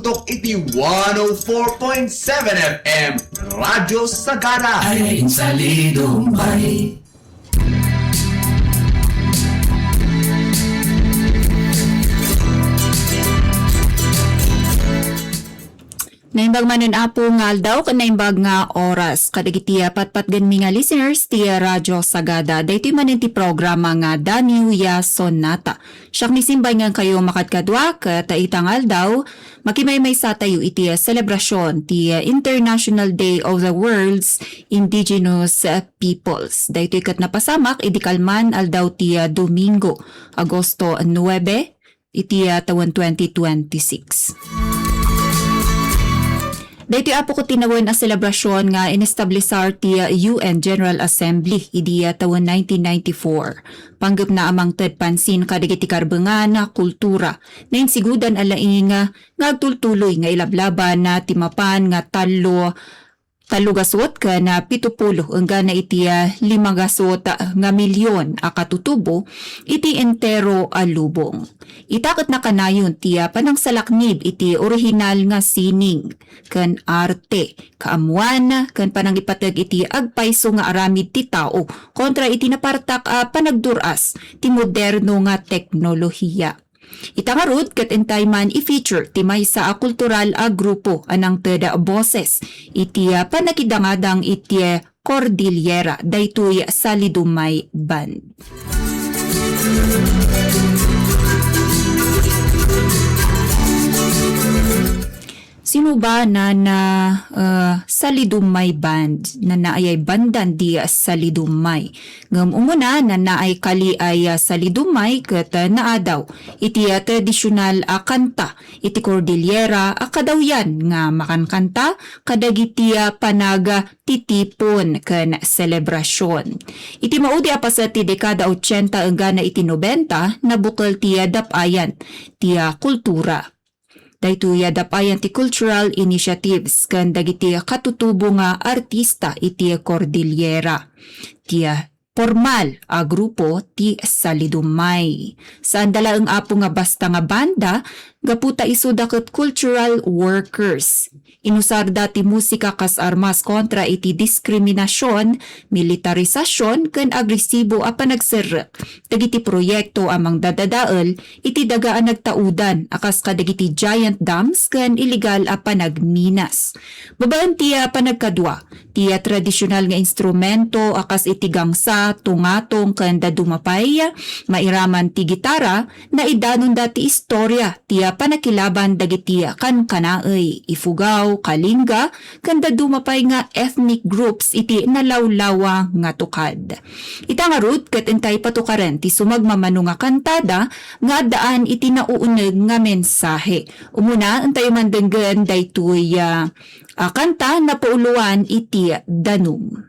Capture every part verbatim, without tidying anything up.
Tok iti one oh four point seven F M Radyo Sagara. Ay, insalido, bay. Naimbag manen, Apo, nga aldaw ken naimbag nga oras. Kadagiti, ah, patpatgenmi nga listeners ti, ah, Radyo Sagada, daytoy manen ti programa nga Danio ya Sonata. Siak ni Simbay nga kayo makadkadua, ket ita nga aldaw, makimaymaysa tayo iti, ah, selebrasyon ti, ah, International Day of the World's Indigenous, ah, Peoples. Daytoy ket napasamak idi kalman aldaw ti, ah, Domingo, Agosto nuebe, iti, ah, tawen twenty twenty-six. Daytoy, Apo, ket ti nawen a selebrasyon nga inestablisar ti, ah, U N General Assembly idi, ah, tawen nineteen ninety-four. Panggepna a mangted pansin kadagiti karbengan, kultura, nainsigudan a laing, ah, nga agtultuloy nga ilablaban, ah, ti mapan nga tallo, tallo gasut ken, ah, pito pulo enggana iti, ah, lima gasut, ah, nga milyon a katutubo iti entero a lubong. Ita ket nakanayon ti, ah, panangsalaknib iti orihinal nga sining ken arte, kaammuan ken panangipateg iti agpayso nga aramid ti tao kontra iti napartak a panagdur-as ti moderno nga teknolohiya. Ita ngarud ket intay man i-feature ti maysa a kultural a grupo a nangted boses iti, ah, pannakidangadang iti Cordillera, daytoy Salidumay Band. Sino ba nan, ah, Salidumay Band? Nannaay bandan di Salidumay. Ngem umuna, nannaay kaliay, ah, Salidumay ket, ah, naadaw iti, ah, tradisyonal a kanta iti Cordillera a kadawyan nga makankanta kadagiti, ah, panagtitipon ken selebrasyon. Iti maudi a paset ti dekada ochenta enggana iti nobenta, nabukel ti, ah, dap-ayan ti, ah, kultura. Daytoy a dap-ayan ti cultural initiatives ken dagiti katutubo nga artista iti Cordillera. Ti formal a grupo ti Salidumay. Saanda laeng, Apo, nga basta nga banda, gapu ta isuda ket cultural workers. Inusarda ti musika kas armas kontra iti diskriminasion, militarisasion, ken agresibo a panagserrek dagiti proyekto a mangdadadael iti daga a nagtaudan a kas kadagiti giant dams ken illegal a panagminas. Babaen ti, ah, panagkadua, ti, ah, tradisyonal nga instrumento a kas iti gangsa, tungatong, ken dadduma pay, mairaman ti gitara, naidanonda ti istorya ti, ah, pannakilaban dagiti, ah, kankanaey, ifugaw, kalinga, ken dadduma pay nga ethnic groups iti nalawlawa nga tukad. Ita ngarud, ket intay patukaren ti sumagmamano nga kantada nga addaan iti nauuneg nga mensahe. Umuna, intayo man denggen daytoy, ah, a kanta, napauloan iti danum.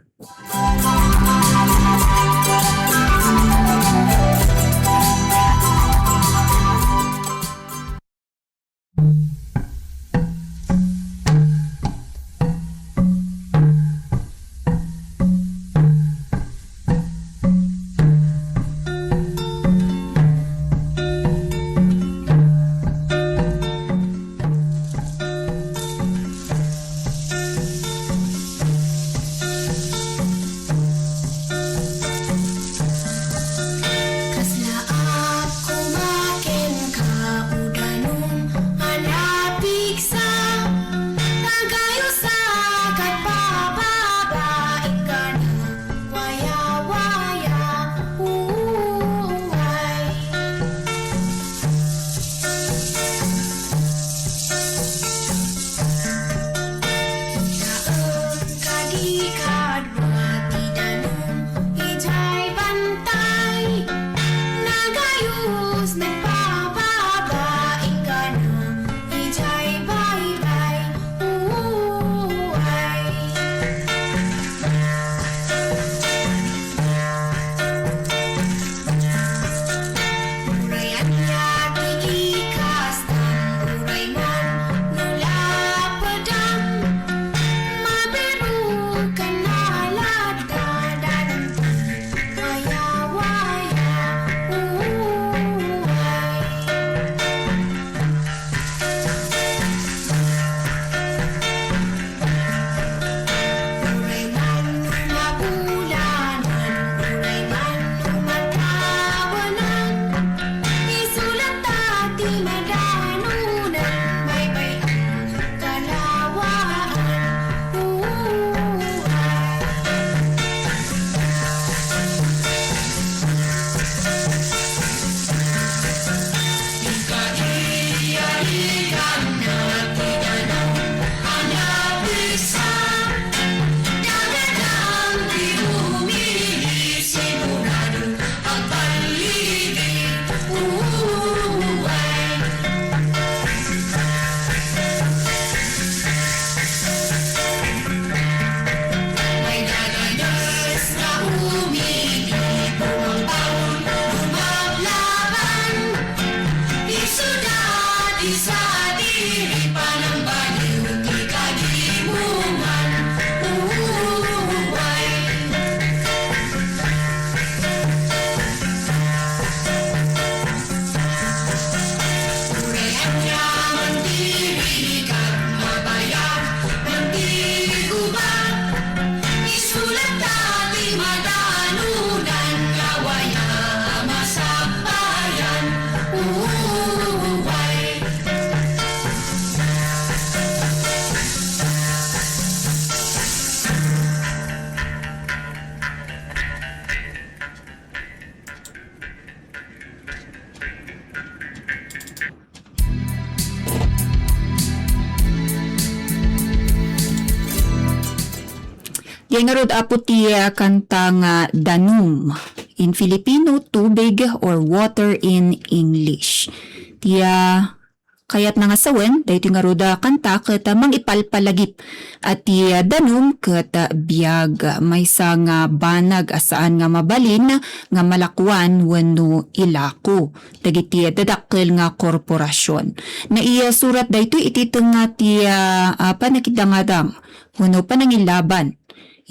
Diay ngarud, Apo, ti, ah, kanta nga Danum. In Filipino, tubig or water in English. Ti, ah, kayatna nga sawen, daytoy ngarud a kanta ket, ah, mangipalpalagip a ti, ah, danum ket, ah, biag. Maysa nga banag a saan nga mabalin nga malakuan wenno ilako dagiti dadakkel nga korporasion. Naisurat daytoy iti tengnga ti, ah, ah, panakidangadang wenno panangilaban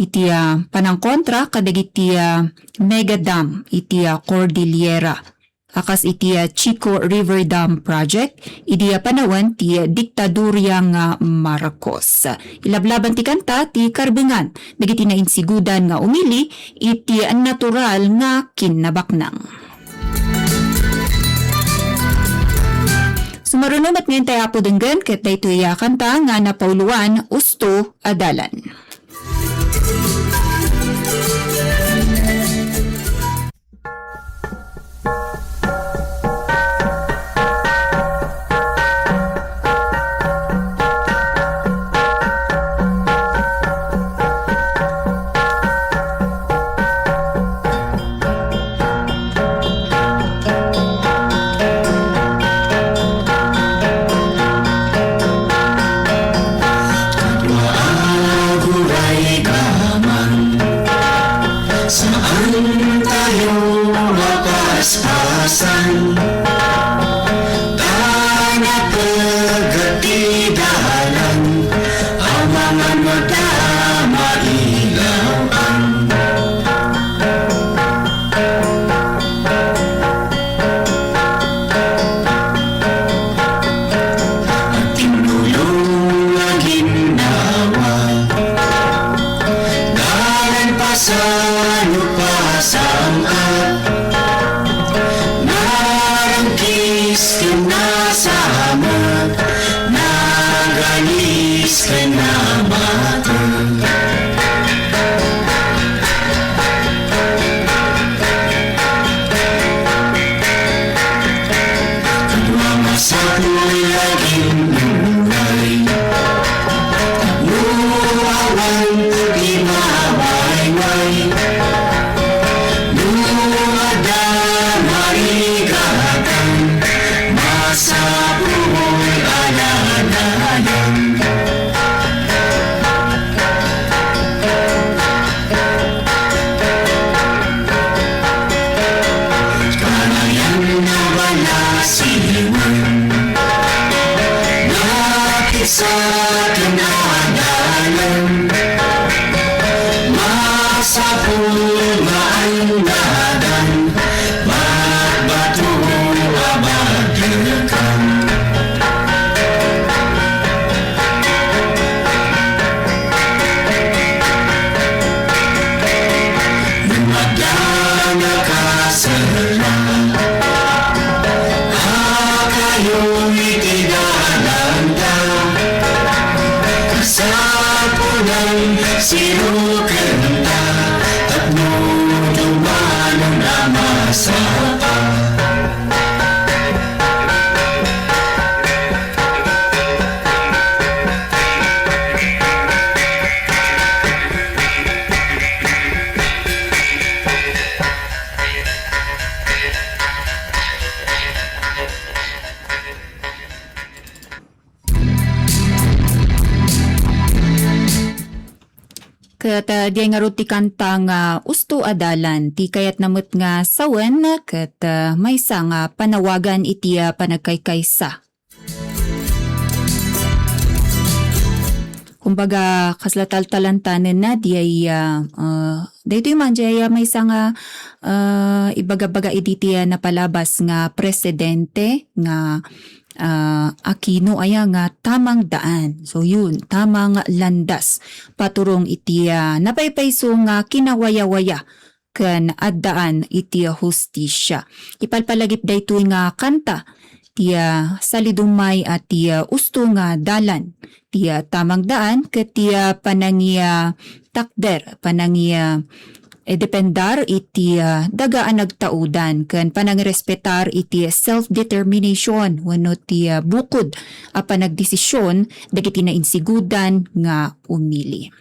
iti, ah, panangkontra kadagiti, ah, mega dam iti, ah, Cordillera, a kas iti, ah, Chico River Dam Project, idi, ah, panawen ti diktaduria nga Marcos. Ilablaban ti kanta ti karbengan dagiti nainsigudan nga umili iti natural nga kinnabaknang. Sumaruno met ngayon tayo, Apo, denggen ket daytoy a kanta nga napauloan, Usto a Dalan. Aguray ka man, saan tayo mapaspasan? Ta napegget ti dalan, amangan met a mailaw-an. Agtinnulong a ginnawa, dalan pasano pasam-at, narangkis ken nasamak, nagalis ken namateg. Kadua masapul a ginnuray, tapno awan ti mawayway. No adda marigatan, masapul a ladayan. Kanayan a balasiwen, napigsa ken adalan. Masapul nga annadan, magbato a baggekan. No adda nakaserra a kayo iti dalanda, kasapulan sirukenta tapno dumanon a masapa. Ket, ah, diay ngarud ti kanta nga Usto a Dalan ti kayatna met nga sawen ket, ah, maysa nga panawagan iti, ah, panagkaykaysa. Kumbaga, kasla taltalantanenna diay, ah, ah, daytoy man diay, ah, maysa nga, ah, ibaga-baga idi ti, ah, napalabas nga presidente nga ah, Aquino aya nga tamang daan. So, yun, tamang landas. Paturong iti, ah, napaypayso nga kinawayawaya ken addaan iti hustisya. Ipalpalagip daytoy nga kanta ti, ah, salidummay a ti, ah, usto nga dalan. Ti, ah, tamang daan ket ti, ah, panangi-, ah, takder, panangi-, ah, eh, dependar iti, ah, daga a nagtaudan ken panangrespetar iti self-determination wenno ti, ah, bukod a panagdesision dagiti nainsigudan nga umili.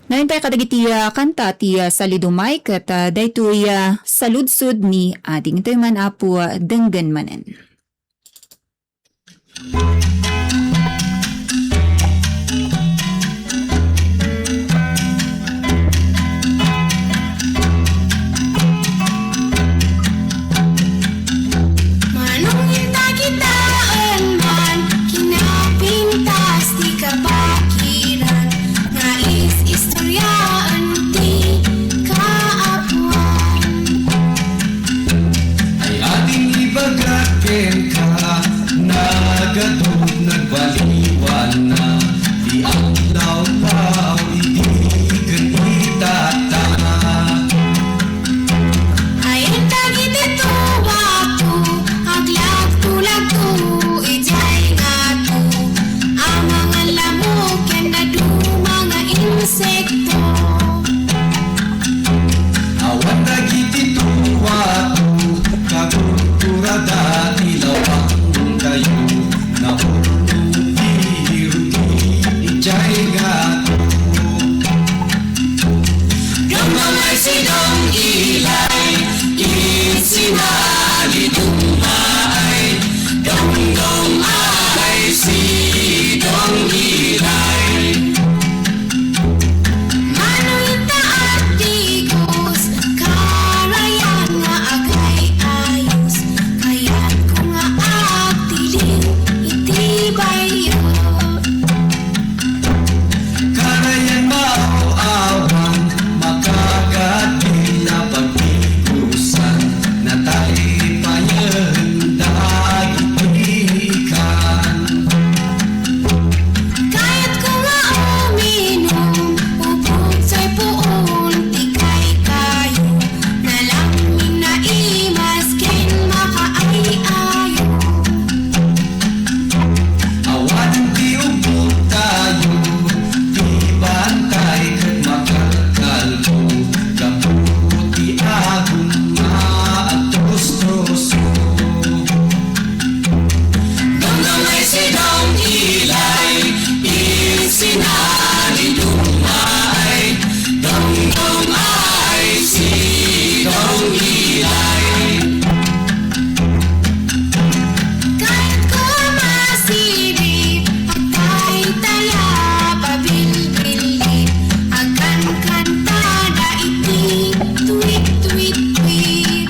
Nayon pay kadagiti, ah, kanta ti, ah, Salidumay ket, ah, daytoy, ah, Saludsod ni Ading. Intoy man, Apo, ah, denggen manen. Manong inta kitaen man, kinapintas ti kabakiran, nga is-istoryaen ti kaapuan. Ay ading ibagak kenka, nagadup nagbaliwanna, ti aglawlaw idi ken itata. Ay dagiti tubato, aglagto-lagto idiay ngato, amangan lamok ken dadduma nga insekto. Awan dagiti tubato, kagurgurada ti lawangtayo, naurno ti rugit idiay ngato. Dongdong ay si Dong Ilay, insinaliduma ay. Dongdong ay si Dong Ilay. Mano ita agtigos, karayan nga agay-ayos, kayatko nga agtiling iti bayo. Karayan maaw-awan, makagagil a pagtigusan, natalipayen dagiti kan. Kayatko nga uminum, ubot say puon ti kaykayo, nalangin naimas ken makaay-ayo. Awanen ti ubbogtayo, ti bantay ket makalkalko, gapu ti agum nga agtrotroso. Dongdong ay si Dong Ilay, insinaliduma ay. Dongdong ay si Dong Ilay. Kayatko a masidip, agtaytaya, pabilbilin, agkankantada iti tweet, tweet, tweet.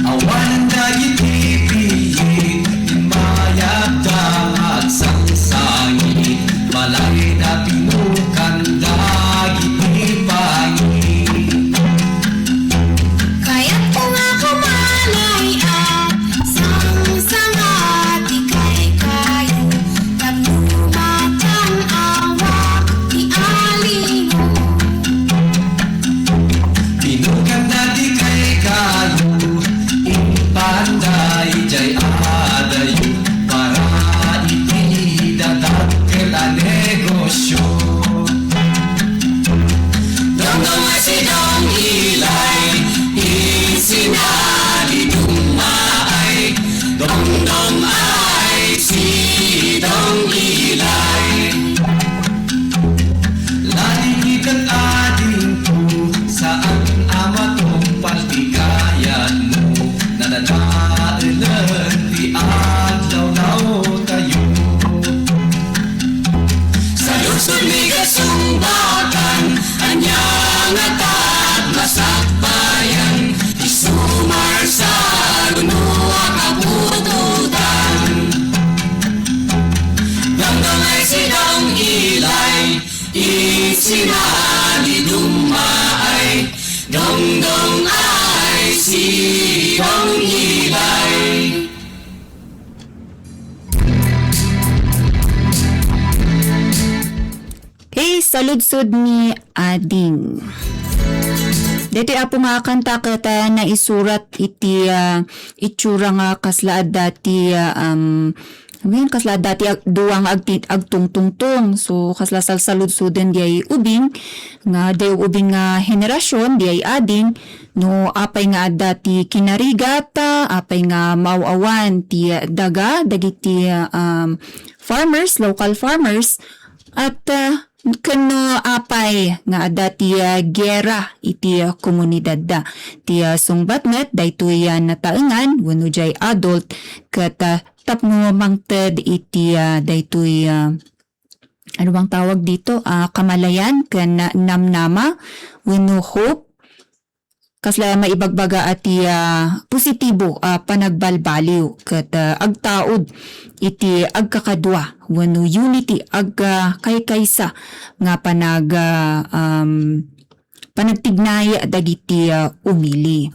Awan dagiti pilit, immayagda nga agsangsangit, balayda pinukan dagiti pangit. Kayatko nga kumanay a sangsanga ti kaykayo, tapno makan-awak ti alimo. Pinukan dati kaykayo, impanda idiay adayo, para iti dadakkel a negosyo. Dongdong ay si Dong Ilay, insinaliduma ay. Dongdong ay si Dong Ilay. Ladingit ket adingko, saan a matungpal ti kayatmo, nadadaelen ti aglawlawtayo. Saludsod mi ket sungbakan, ania ngata ti masakbayan, ti sumarsaro no a kaputotan. Dongdong ay si Dong Ilay, insinaliduma ay. Dongdong ay si Dong Ilay. Hey, saludsod ni Ading. Daytoy, Apo, nga kanta ket, ah, naisurat iti, ah, itsura nga kasla adda ti, ah, um, Wen, kasla adda ti ag-, dua nga agti-, agtungtungtong. So, kasla salsaludsoden diay ubing, nga diay ubing nga henerasyon, diay ading, no apay nga adda ti kinarigat, ah, apay nga maaw-awan ti daga, dagiti, um, farmers, local farmers, at, ah, ken no apay nga adda ti, ah, gera iti, ah, komunidadda. Ti, ah, sungbat met, daytoy, ah, nataengan, wenno diay adult, ket, ah, tapno mangted iti, ah, daytoy, ah, ano bang tawag dito? Ah, kamalayan ken namnama wenno hope. Kasla maibagbaga a ti, ah, positibo a panagbalbaliw ket, ah, agtaud iti agkakadua wenno unity, agkaykaysa nga panag-, ah, um, panagtignay dagiti, ah, umili.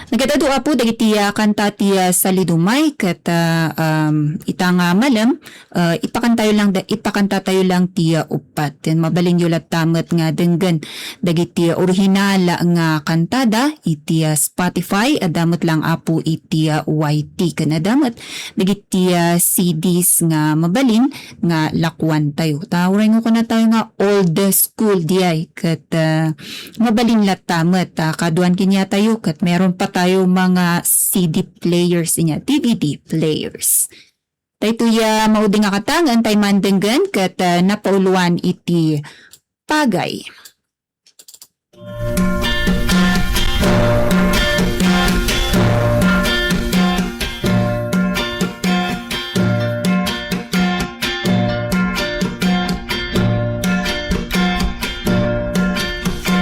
Nagad-adu, Apo, dagiti, ah, kanta ti, ah, Salidumay ket, ah, um, ita nga malem, ah, ipakantayo lang da-, ipakantatayo lang ti, ah, uppat. Ken mabalinyo latta met nga denggen dagiti, ah, orihinal nga kantada iti, ah, Spotify, adda met lang, Apo, iti, ah, Y T ken adda met dagiti, ah, C Ds nga mabalin nga lakuantayo. Ta uray nga kunatayo nga old school diay ket, ah, mabalin latta met, ah, kaduan kaniatayo ket meron pa tayo mga C D players inya, D V D players. Daytoy a maudi nga kanta nga intay mandenggen ket, ah, napauloan iti pagay.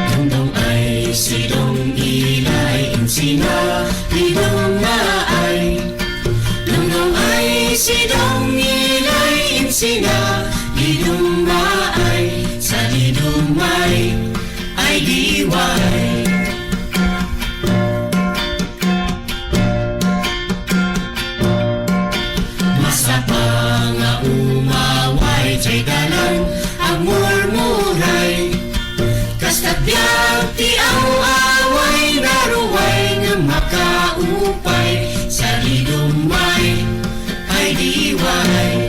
Dongdong ay sidong ilay insina, idong maay. Dongdong ay sidong ilay insina, idong maay. Salidumay ay diway. Masapa nga umaway jay dalan, agmurmuray. Kasta biag ti aw-away, naruway nga makaupay. Salidumay ay diway.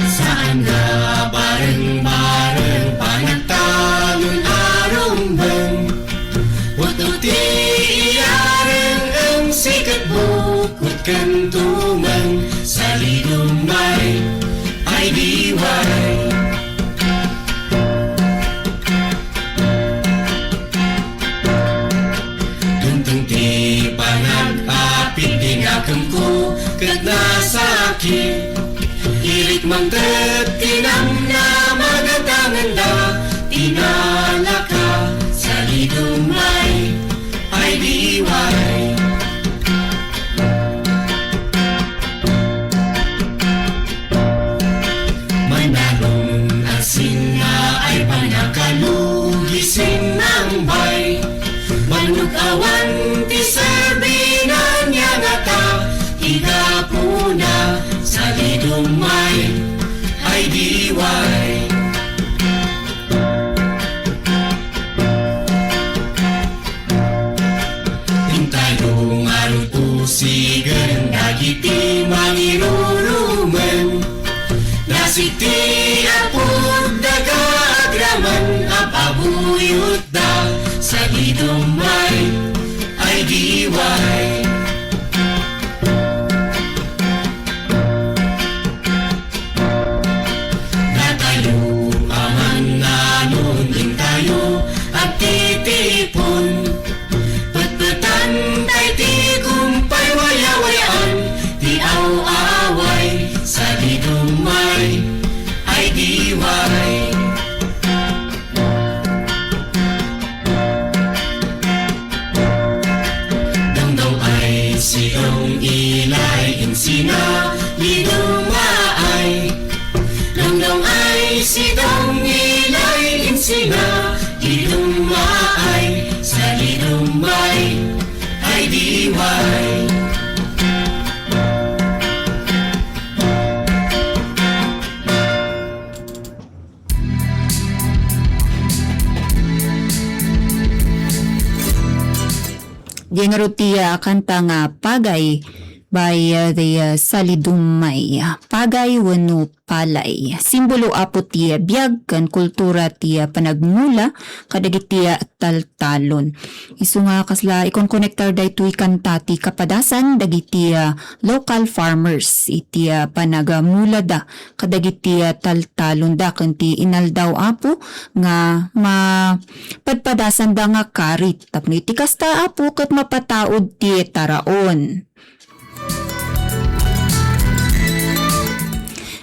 Saan nga bareng-bareng panagtalon a rumbeng. Utut ti iyareng-eng, siket bukod ken tumeng. Salidumay ay diway. Dumteng ti panag-apit ti nakemko ket nasakit. Irikmangted ti namnama, natangenda ti nalaka. Salidumay ay diway. Manalong asin nga ay panakalugi sinnangbay. Manug awan ti serbinan nga ngata, ti gapuna, salidumay ay diway. Intayo nga rutusigen dagiti mangirurumen. Nasig ti apod daga agraman a pabuyotda, salidumay ay diway. Datayo a mannanon, intayo agtitipon. Petpetan tay ti kumpay, wayawayaan ti aw-away, salidumay ay diway. Dongdong ay sidong ilay insina, lidumaay. Dongdong ay sidong ilay insina, lidumaay, salidumay ay diway. Ngarud ti, ah, kanta nga Pagay by, ah, the, ah, Salidummay. Pagay wenno palay. Simbolo apo ti, ah, biag ken kultura ti, ah, panagmula kadagiti, ah, taltalon. Isu nga kasla ikonkonektar daytoy kanta ti kapadasan dagiti, ah, local farmers iti, ah, panagamulada kadagiti, ah, taltalonda ken ti inaldaw apo nga mapadpadasanda nga karit. Tapno iti kasta apo ket mapataud ti taraon.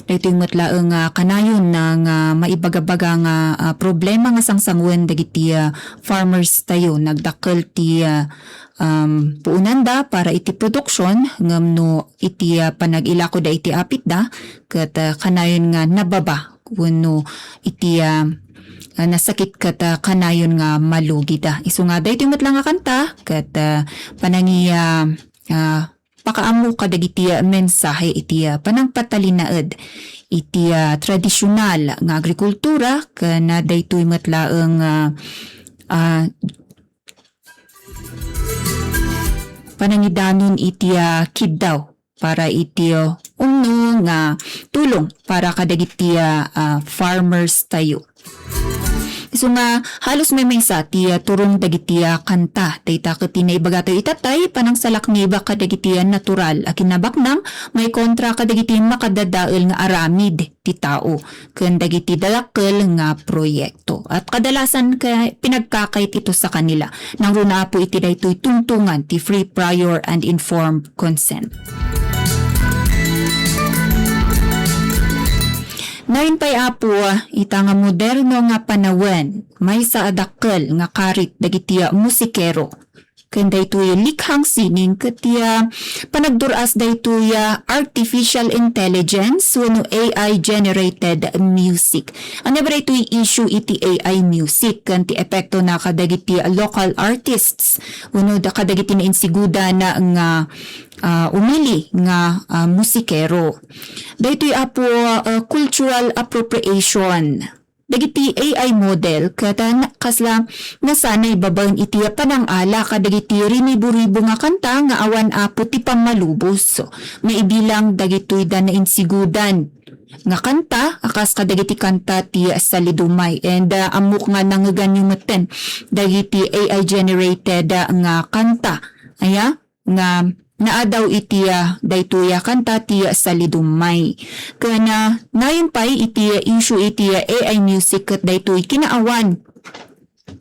Daytoy met laeng nga kanayon na nga maibagabaga nga, ah, problema nga sangsangoen dagiti, ah, farmers tayo. Nagdakkel ti, ah, um, puonanda para iti production ngem no iti, ah, panag-ilakoda iti apitda ket, ah, kanayon nga nababa wenno iti, ah, ah, nasakit ket, ah, kanayon nga malugida. Isu nga daytoy met la nga kanta ket, ah, panangi-, ah, ah, pakaammo kadagiti, ah, mensahe iti, ah, panangpatalinaed iti, ah, tradisional nga agrikultura ken, ah, daytoy met laeng, ah, ah, panangidanon iti, ah, kiddaw para iti, ah, umno nga tulong para kadagiti, ah, ah, farmers tayo. Isu nga halos maymaysa ti, ah, turong dagiti, ah, kanta. Dayta ket ti naibaga tayo itatay, panangsalaknibak kadagiti, ah, natural a kinabaknang, maikontra kadagiti makadadael nga aramid ti tao ken dagiti dadakkel nga proyekto. At kadalasan ka-, pinagkakait ito sa kanila. Nangruna apo iti daytoy tungtungan ti free, prior, and informed consent. Nayon pay apo, ita nga moderno nga panawen, maysa a dakkel nga karit dagiti musikero. Ken daytoy likhang sining ket ti, ah, panagdur-as daytoy, ah, artificial intelligence wenno A I generated music. Ania ba daytoy issue iti A I music ken ti epektona kadagiti local artists wenno da-, kadagiti nainsigudan nga, ah, umili nga, ah, musikero? Daytoy apo, ah, cultural appropriation. Dagiti A I model ket, ah, na-, kasla nasanay babaen iti panangala kadagiti rinibo-ribo nga kanta nga awan apo ti pammalubos. Maibilang dagitoy da nainsigudan nga kanta a kas kadagiti kanta ti Salidumay. And, ah, ammok nga nangngeganyo metten dagiti A I generated, ah, nga kanta. Aya? Nga naadaw iti, ah, daytoy a kanta ti Salidumay. Ken, ah, nayon pay iti issue iti, ah, A I music ket daytoy kinaawan.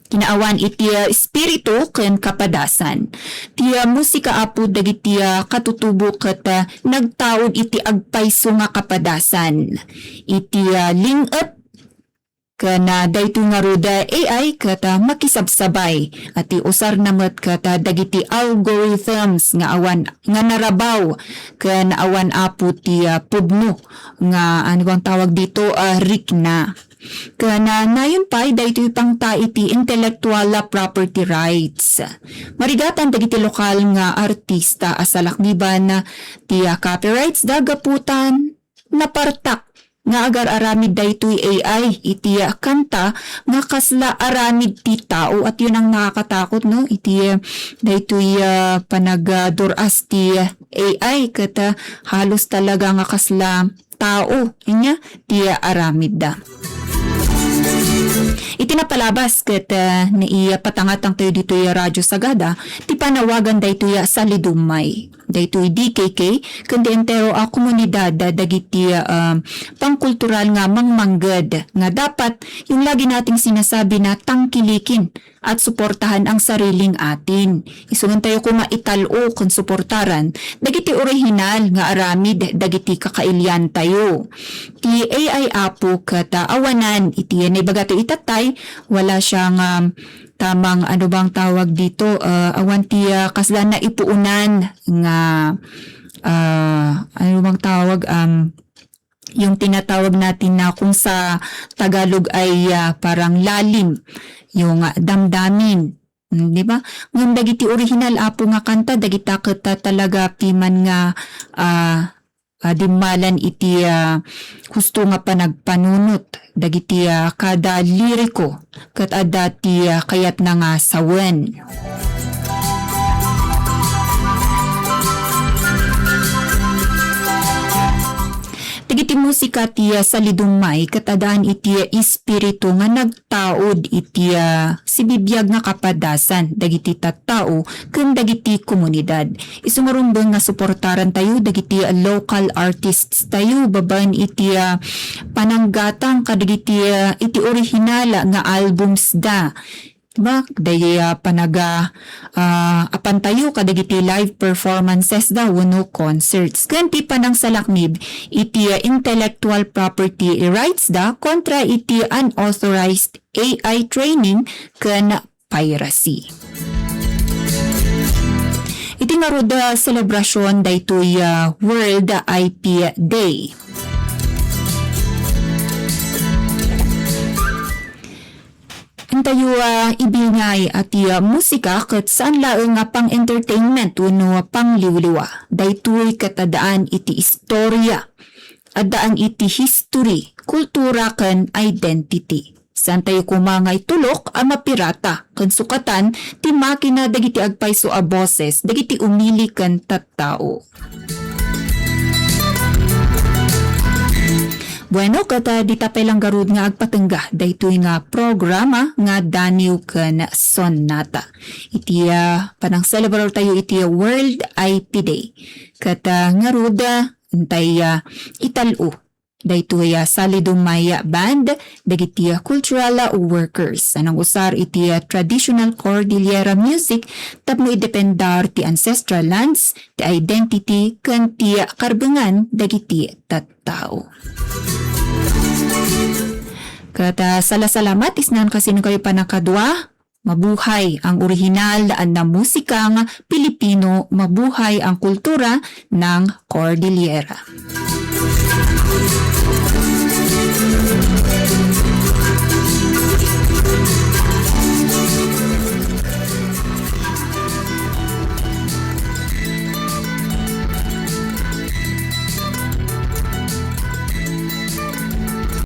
Kinaawan iti, ah, espiritu ken kapadasan. Ti, ah, musika apo dagiti, ah, katutubo ket, ah, nagtaud iti agpayso nga kapadasan. Iti, ah, ling-ep Ken, ah, daytoy ngarud a AI ket, ah, makisabsabay a ti usarna met ket, ah, dagiti algorithms nga awan, nga narabaw ken awan apo ti, ah, pudno nga, ano bang tawag dito, ah, rikna. Ken, ah, nayon pay daytoy pangta iti intellectual, ah, property rights. Marigatan dagiti lokal nga artista a salakniban, ah, ti, ah, copyrights da gaputan napartak nga agar-aramid daytoy AI iti, ah, kanta nga kasla aramid ti tao. At yun ang nakakatakot, no? Iti, ah, daytoy, ah, panagdur-as ti, ah, AI ket, ah, halos talaga nga kasla tao inya ti, ah, aramidda. Iti napalabas ket, ah, naipatangatang tayo ditoy, ah, Radyo Sagada, ti panawagan daytoy, ah, Salidumay. Daytoy D K K ken ti entero a komunidad dagiti, ah, pangkultural nga mangmangged nga dapat yung lagi nating sinasabi na tangkilikin at suportahan ang sariling atin. Isungan tayo koma ital-o ken suportaran dagiti orihinal nga aramid dagiti kakailian tayo. Ti AI apo ket, ah, awanan iti naibaga tayo itatay, wala siya nga tamang, ano bang tawag dito, ah, awan ti, ah, kasla naipuonan nga, ah, ano bang tawag, um, yung tinatawag natin na kung sa Tagalog ay, ah, parang lalim, yung, ah, damdamin, mm, di ba? Ngem dagiti original apo nga kanta, dagita ket, ah, talaga piman nga, ah, ah, dimmalan iti, ah, husto nga panagpanunot dagiti, ah, kada liriko ket adda ti, ah, kayatna nga sawen. musika ti, ah, salidummay ket addaan iti, ah, espiritu nga nagtaud iti, ah, sibibiag nga kapadasan dagiti tattao ken dagiti komunidad. Isu nga rumbeng nga suportarantayo dagiti local artists tayo babaen iti, ah, pananggatang kadagiti, ah, iti orihinal nga albums da. Ba, dagiti, ah, panaga-, ah, apantayo kadagiti live performances da wenno concerts. Ken ti panangsalaknib iti, ah, intellectual property rights da kontra iti unauthorized A I training ken piracy. Iti ngarud a selebrasyon daytoy, ah, World I P Day. Intayo, ah, ibingay a ti, ah, musika ket saan laeng nga pang-entertainment wenno pangliwliwa. Daytoy ket addaan iti istorya, addaan iti history, kultura ken identity. Saantayo koma nga itulok a mapirata ken sukatan ti makina dagiti agpayso a boses dagiti umili ken tattao. Bueno, ket, ah, dita pay lang ngarud nga agpatengga daytoy nga programa nga Daniw ken Sonata. Iti, ah, panangselebrar tayo iti World I P Day. Ket, ah, ngarud, ah, intay, ah, ital-o daytoy a Salidummay Band dagiti cultural workers a nangusar iti traditional Cordillera music tapno idependar ti ancestral lands, ti identity, ken ti karbengan dagiti tattao. Ket, ah, salasalamat isnan kasino kayo panakadua. Mabuhay ang orihinal na musikang Pilipino, mabuhay ang kultura ng Cordillera.